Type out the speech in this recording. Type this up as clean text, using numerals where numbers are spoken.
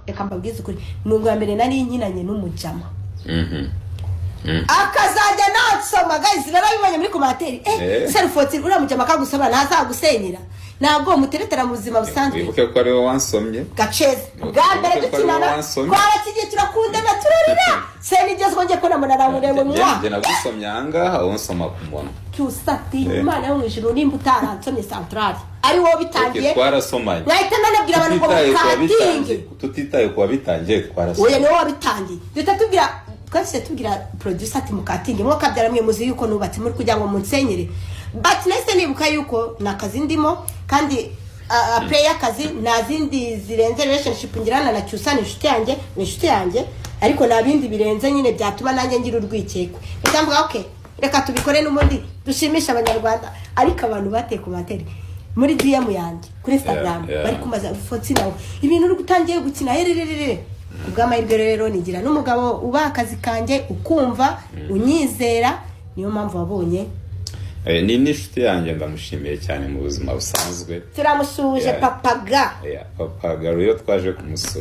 Reka mbabwize ukuri, ni ubwa mbere nari nkinanye n'umujama akazajya nansoma. Guys, narabibonye muri commentaire. Serufotsi, uriya mujama akagusoma ntazagusenyera? Ntabwo muteretera mu buzima busanzwe. Wibuke ko ariwe wansomye. Gaceza bwa mbere Wibuke ko ariwe dukinana, wansomye. twarakigiye, turakundana, turarira, senigezwe ngiye kubona mbona aramureba mwa. Njye nagusomye ahangaha, wowe unsoma ku munwa. Cyusa ati Imana yo mu ijuru, nimba utaransomye centrale ari wowe bitangiye, Okay, twarasomanye. Mwahita nanabwira abantu ngo Tutitaye ku mukatinge. wabitangiye, tutitaye ku wabitangiye, Oya, twarasomanye. niwe wabitangiye. Duhita tubwira, twahise tubwira producer ati: "Mukatinge, mwokabyara mwe, muzi yuko nubatse, muri kugira ngo munsenyere." But nahise nibuka yuko ni akazi ndimo, kandi play y'akazi, nta zindi zirenze relationship ngirana na Cyusa. Ni inshuti yanjye, ni inshuti yanjye, ariko nta bindi birenze nyine byatuma nanjye ngira urwikekwe. Reka mvuga: "Okay, reka tubikore n'ubundi dushimishe Abanyarwanda." Ariko abantu bateye commentaire muri DM yanjye kuri Instagram, bari kumbaza: "Fotsi, nawe ibintu uri gutangiye gukina hererere?" Ku bw'amahirwe rero nigira n'umugabo uba akazi kanjye, ukumva unyizera, niyo mpamvu wabonye. Ni n'inshuti yanjye, ndamushimiye cyane mu buzima busanzwe. Turamusuhuje. Yeah. Papaga. Yeah, Papa Garu, iyo twaje kumusura.